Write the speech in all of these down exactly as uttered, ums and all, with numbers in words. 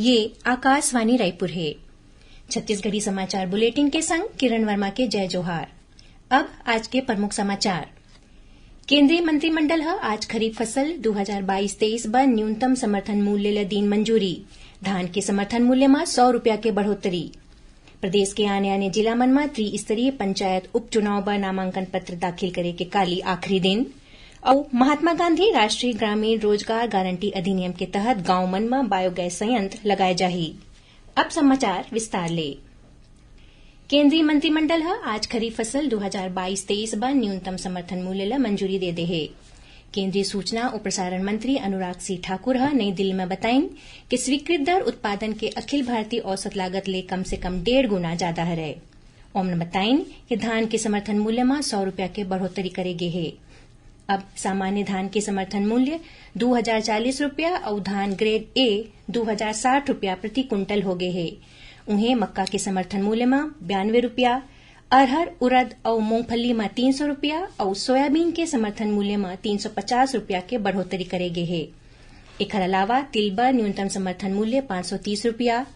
ये आकाशवाणी रायपुर हे। छत्तीसगढ़ी समाचार बुलेटिन के संग किरण वर्मा के जय जोहार। अब आज के प्रमुख समाचार। केंद्रीय मंत्रिमंडल ह आज खरीफ फसल दू हजार बाईस तेईस बर न्यूनतम समर्थन मूल्य ल दीन मंजूरी। धान के समर्थन मूल्य म सौ रुपया के बढ़ोतरी। प्रदेश के आने-आने जिला मन म त्रिस्तरीय पंचायत उपचुनाव बर नामांकन पत्र दाखिल करे के काली आखिरी दिन। अउ महात्मा गांधी राष्ट्रीय ग्रामीण रोजगार गारंटी अधिनियम के तहत गांव मन म बायोगैस संयंत्र लगाए जाही। अब समाचार विस्तार ले। केंद्रीय मंत्रिमंडल ह आज खरीफ फसल दू हजार बाईस तेईस बर न्यूनतम समर्थन मूल्य ल मंजूरी दे दे हे। केंद्रीय सूचना अउ प्रसारण मंत्री अनुराग सिंह ठाकुर ह नई दिल्ली म बताइन कि स्वीकृत दर उत्पादन के अखिल भारतीय औसत लागत ले कम से कम डेढ़ गुना जादा हरय। ओमन बताइन कि धान के समर्थन मूल्य म सौ रुपया के बढ़ोतरी करे गे हे। अब सामान्य धान के समर्थन मूल्य दू हजार चालीस रुपया अउ धान ग्रेड ए दू हजार साठ रुपया प्रति कुंटल हो गे हे। उहें, मक्का के समर्थन मूल्य म बयानवे रुपया, अरहर, उरद अउ मूंगफली म तीन सौ रुपया अउ सोयाबीन के समर्थन मूल्य म तीन सौ पचास रुपया के बढ़ोतरी करे गे हे। एखर अलावा तिल बर न्यूनतम समर्थन मूल्य पाँच सौ तीस रुपया,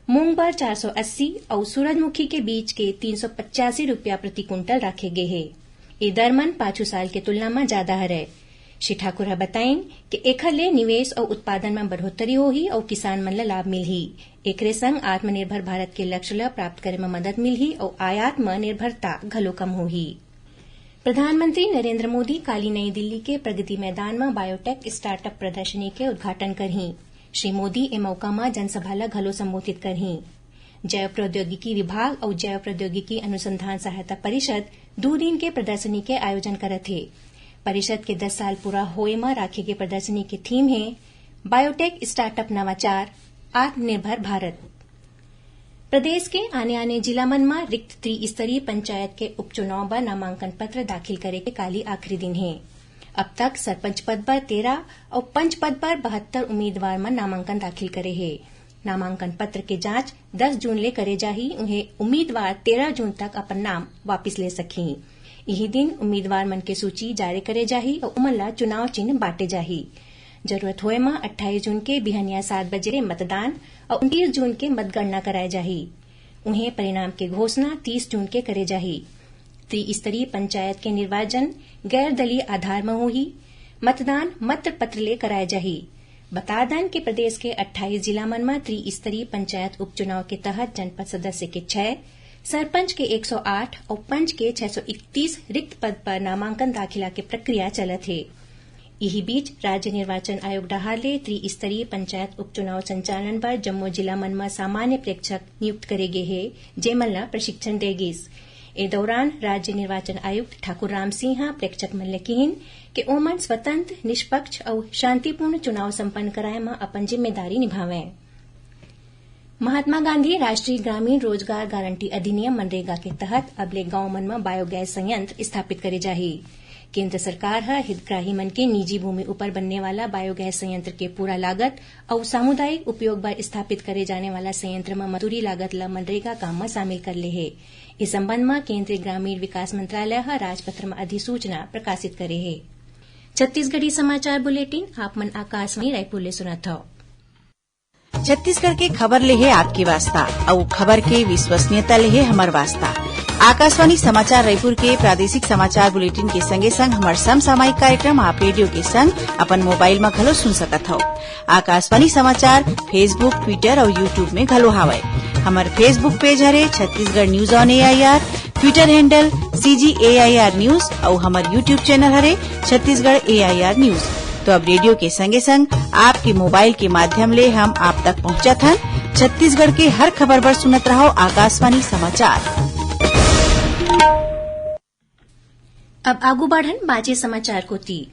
मूंग बर चार सौ अस्सी अउ सूरजमुखी के बीज के तीन सौ पचासी रुपया प्रति कुंटल राखे गे हे। ए दर मन पाछू साल के तुलना म जादा हरय। श्री ठाकुर ह बताइन कि एखर ले निवेश अउ उत्पादन म बढ़ोतरी होही अउ किसान मन ल लाभ मिलही। एकरे संग आत्मनिर्भर भारत के लक्ष्य ल प्राप्त करे म मदद मिलही अउ आयात म निर्भरता घलो कम होही। प्रधानमंत्री नरेंद्र मोदी काली नई दिल्ली के प्रगति मैदान म बायोटेक स्टार्टअप प्रदर्शनी के उद्घाटन करहीं। श्री मोदी ए मौका म जनसभा ल घलो संबोधित करहीं। जैव प्रौद्योगिकी विभाग अउ जैव प्रौद्योगिकी अनुसंधान सहायता परिषद दू दिन के प्रदर्शनी के आयोजन करत हे। परिषद के दस साल पूरा होए म राखे गे प्रदर्शनी के थीम हे, बायोटेक स्टार्टअप नवाचार, आत्मनिर्भर भारत। प्रदेश के आने-आने जिला मन म रिक्त त्रिस्तरीय पंचायत के उपचुनाव बर नामांकन पत्र दाखिल करे के काली आखिरी दिन हे। अब तक सरपंच पद बर तेरह अउ पंच पद बर बहत्तर उम्मीदवार मन नामांकन दाखिल करे हे। नामांकन पत्र के जांच दस जून ले करे जाही, उहें उम्मीदवार तेरह जून तक अपन नाम वापिस ले सकही। इही दिन उम्मीदवार मन के सूची जारी करे जाही अउ उमन ला चुनाव चिन्ह बांटे जाही। जरूरत होए म अट्ठाईस जून के बिहनिया सात बजे ले मतदान अउ उनतीस जून के मतगणना कराए जाही। उहें, परिणाम के घोषणा तीस जून के करे जाही। त्रिस्तरीय पंचायत के निर्वाचन गैर दलीय आधार म होही। मतदान मत पत्र ले कराए जाही। बता दन कि प्रदेश के अट्ठाईस जिला मन म त्रिस्तरीय पंचायत उपचुनाव के तहत जनपद सदस्य के छह, सरपंच के एक सौ आठ अउ पंच के छह सौ इकतीस रिक्त पद पर नामांकन दाखिला के प्रक्रिया चलत हे। इही बीच, राज्य निर्वाचन आयोग डहार ले त्रिस्तरीय पंचायत उपचुनाव संचालन बर जम्मो जिला मन म सामान्य प्रेक्षक नियुक्त करे गे हे, जेमन ल प्रशिक्षण दे गिस। ए दौरान राज्य निर्वाचन आयुक्त ठाकुर राम सिंह ह प्रेक्षक मन ल किहिन कि ओमन स्वतंत्र, निष्पक्ष अउ शांतिपूर्ण चुनाव संपन्न कराए म अपन जिम्मेदारी निभावंय। महात्मा गांधी राष्ट्रीय ग्रामीण रोजगार गारंटी अधिनियम, मनरेगा के तहत अब ले गांव मन म बायोगैस संयंत्र स्थापित करे जाही। केंद्र सरकार ह हितग्राही मन के निजी भूमि ऊपर बनने वाला बायोगैस संयंत्र के पूरा लागत अउ सामुदायिक उपयोग बर स्थापित करे जाने वाला संयंत्र म मजदूरी लागत ल मनरेगा काम म शामिल कर ले हे। इस संबंध म केंद्रीय ग्रामीण विकास मंत्रालय ह राजपत्र म अधिसूचना प्रकाशित करे हे। छत्तीसगढ़ी समाचार बुलेटिन आप मन आकाशवाणी रायपुर ले सुनत हव। छत्तीसगढ़ के खबर ले हे आपके वास्ता, अउ खबर के विश्वसनीयता ले हे हमर वास्ता। आकाशवाणी समाचार रायपुर के प्रादेशिक समाचार बुलेटिन के संगे संग हमर समसामयिक कार्यक्रम आप रेडियो के संग अपन मोबाइल म घलो सुन सकत हव। आकाशवाणी समाचार Facebook, Twitter अउ YouTube में घलो हावय। हमर Facebook पेज हरे Chhattisgarh news on AIR, Twitter handle CG AIR news अउ हमर YouTube चैनल हरे छत्तीसगढ़ एआईआर न्यूज। तो अब रेडियो के संगे संग आपके मोबाइल के माध्यम ले हम आप तक पहुंचत हन। छत्तीसगढ़ के हर खबर बर सुनत रहव आकाशवाणी समाचार। अब आगू बढ़न बाचे समाचार कोति।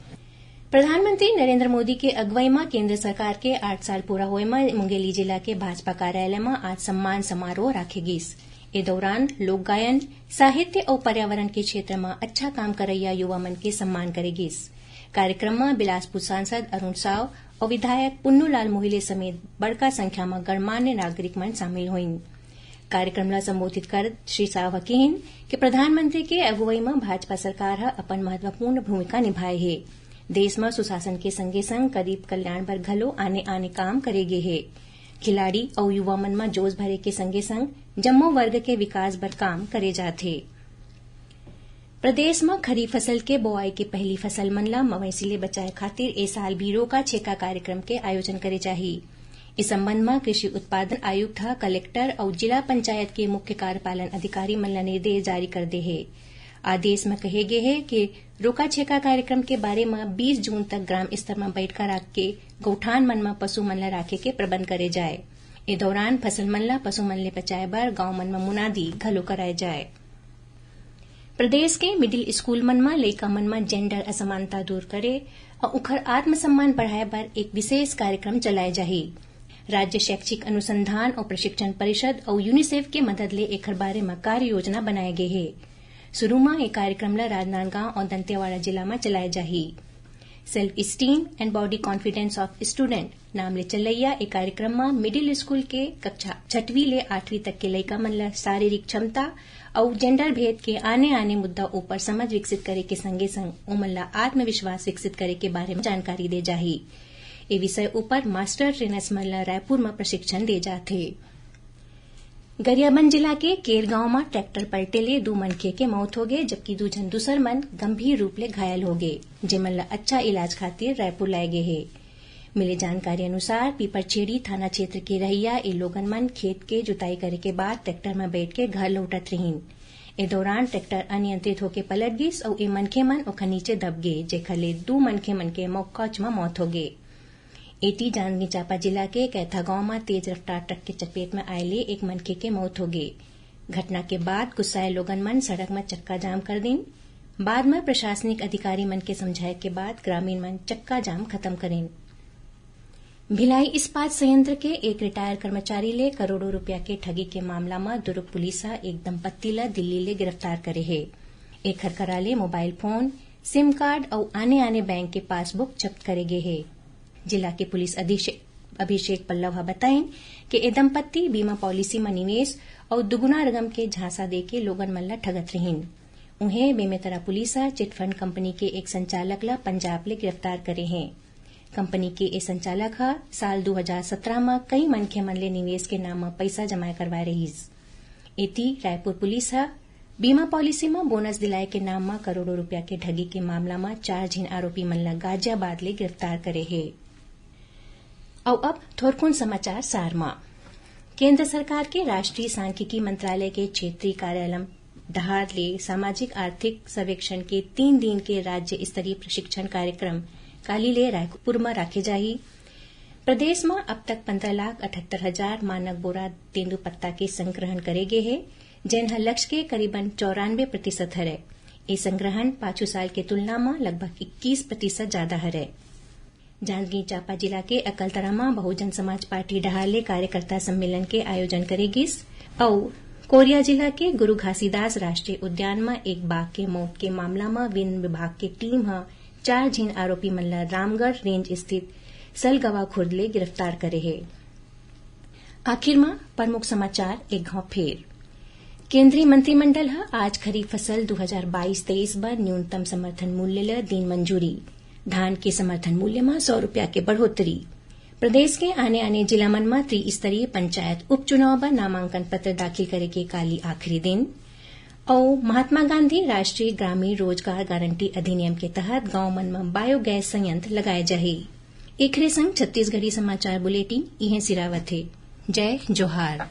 प्रधानमंत्री नरेंद्र मोदी के अगुवई म केंद्र सरकार के आठ साल पूरा होए म मुंगेली जिला के भाजपा कार्यालय म आज सम्मान समारोह राखे गिस। ए दौरान लोक गायन, साहित्य अउ पर्यावरण के क्षेत्र म अच्छा काम करइया युवा मन के सम्मान करे गिस। कार्यक्रम म बिलासपुर सांसद अरुण साव अउ विधायक पुन्नूलाल मोहिले समेत बड़का संख्या म गणमान्य नागरिक मन शामिल होइन। कार्यक्रम ल संबोधित करत श्री साव ह किहिन कि प्रधानमंत्री के अगुवई म भाजपा सरकार ह अपन महत्वपूर्ण भूमिका निभाए हे। देश म सुशासन के संगे संग गरीब कल्याण बर घलो आने-आने काम करे गे हे। खिलाड़ी अउ युवा मन म जोश भरे के संगे संग जम्मो वर्ग के विकास बर काम करे जाथे। प्रदेश म खरीफ फसल के बोआई के पहिली फसल मन ल मवेशी ले बचाए खातिर ए साल भी रोका छेका कार्यक्रम के आयोजन करे जाही। इस संबंध म कृषि उत्पादन आयुक्त ह कलेक्टर अउ जिला पंचायत के मुख्य कार्यपालन अधिकारी मन ल निर्देश जारी कर दे हे। आदेश म कहे गे हे कि रोका छेका कार्यक्रम के बारे म बीस जून तक ग्राम स्तर म बैठका राख के गौठान मन म पशु मन ल राखे के प्रबंध करे जाए। ए दौरान फसल मन ल पशु मन ले बचाए बर गांव मन म मुनादी घलो कराए जाए। प्रदेश के मिडिल स्कूल मन म लइका मन म जेंडर असमानता दूर करे अउ उखर आत्मसम्मान बढ़ाए बर एक विशेष कार्यक्रम चलाए जाही। राज्य शैक्षिक अनुसंधान अउ प्रशिक्षण परिषद अउ यूनिसेफ के मदद ले एखर बारे म कार्य योजना बनाए गे हे। शुरू म ए कार्यक्रम ल राजनांदगांव अउ दंतेवाड़ा जिला म चलाए जाही। Self Esteem and Body Confidence of Student नाम ले चलैया ए कार्यक्रम म मिडिल स्कूल के कक्षा छठवीं ले आठवीं तक के लइका मन ल शारीरिक क्षमता अउ जेंडर भेद के आने-आने मुद्दा ऊपर समझ विकसित करे के संगे-संग ओमन ल आत्मविश्वास विकसित करे के बारे म जानकारी दे जाही। ए विषय ऊपर मास्टर ट्रेनर्स मन ल रायपुर म प्रशिक्षण दे जाथे। गरियाबंद जिला के केर गांव म ट्रैक्टर पलटे ले दू मनखे के मौत होगे, जबकि दू झन दूसर मन गंभीर रूप ले घायल होगे, जेमन ल अच्छा इलाज खातिर रायपुर लाए गे हे। मिले जानकारी अनुसार, पीपरछेड़ी थाना क्षेत्र के रहइया ए लोगन मन खेत के जुताई करे के बाद ट्रैक्टर म बैठ के घर लौटत रिहिन। ए दौरान ट्रैक्टर अनियंत्रित होके पलट गिस अउ ए मनखे मन ओखर नीचे दब गे, जेखर ले दू मनखे मन के मौकाच म मौत होगे। एती जांजगीर चांपा जिला के कैथा गांव म तेज रफ्तार ट्रक के चपेट म आए ले एक मनखे के मौत होगे। घटना के बाद गुस्साए लोगन मन सड़क म चक्का जाम कर दिन। बाद म प्रशासनिक अधिकारी मन के समझाए के बाद ग्रामीण मन चक्का जाम खत्म करिन। भिलाई इस्पात संयंत्र के एक रिटायर कर्मचारी ले करोड़ों रुपया के ठगी के मामला म दुर्ग पुलिस ह एक दंपत्ति ल दिल्ली ले गिरफ्तार करे हे। एखर करा ले मोबाइल फोन, सिम कार्ड अउ आने-आने बैंक के पासबुक जब्त करे गे हे। जिला के पुलिस अधीक्षक अभिषेक पल्लव ह बताइन कि ए दंपत्ति बीमा पॉलिसी म निवेश अउ दुगुना रकम के झांसा देके लोगन मन ल ठगत रिहिन। उहें, बेमेतरा पुलिस ह चिटफंड कंपनी के एक संचालक ल पंजाब ले गिरफ्तार करे हे। कंपनी के ए संचालक ह साल दू हजार सतरा म कई मनखे मन ले निवेश के नाम म पइसा जमा करवाए रहिस। एती, रायपुर पुलिस ह बीमा पॉलिसी म बोनस दिलाए के नाम म करोड़ों रुपया के ठगी के मामला म चार झिन आरोपी मन ल गाजियाबाद ले गिरफ्तार करे हे। अउ अब थोरकुन समाचार सार म। केंद्र सरकार के राष्ट्रीय सांख्यिकी मंत्रालय के क्षेत्रीय कार्यालय डहार ले सामाजिक आर्थिक सर्वेक्षण के तीन दिन के राज्य स्तरीय प्रशिक्षण कार्यक्रम काली ले रायपुर म राखे जाही। प्रदेश म अब तक पंद्रह लाख अठहत्तर हजार मानक बोरा तेंदूपत्ता के संग्रहण करे गे हे, जेन ह लक्ष्य के करीबन चौरानबे प्रतिशत हरय। ए संग्रहण पाछू साल के तुलना म लगभग इक्कीस प्रतिशत जादा हरय। जांजगीर चांपा जिला के अकलतरा म बहुजन समाज पार्टी डहार ले कार्यकर्ता सम्मेलन के आयोजन करे गिस अउ कोरिया जिला के गुरु घासीदास राष्ट्रीय उद्यान म एक बाघ के मौत के मामला म वन विभाग के टीम ह चार झिन आरोपी मन ल रामगढ़ रेंज स्थित सलगवा खुर्द ले गिरफ्तार करे हे। आखिर म प्रमुख समाचार एक घाव फेर। केंद्रीय मंत्रिमंडल ह आज खरीफ फसल दू हजार बाईस तेईस बर न्यूनतम समर्थन मूल्य ल दीन मंजूरी। धान के समर्थन मूल्य म सौ रुपया के बढ़ोतरी। प्रदेश के आने-आने जिला मन म त्रिस्तरीय पंचायत उपचुनाव बर नामांकन पत्र दाखिल करे के काली आखिरी दिन। अउ महात्मा गांधी राष्ट्रीय ग्रामीण रोजगार गारंटी अधिनियम के तहत गांव मन म बायोगैस संयंत्र लगाए जाही। एखरे संग छत्तीसगढ़ी समाचार बुलेटिन इहें सिरावत हे। जय जोहार।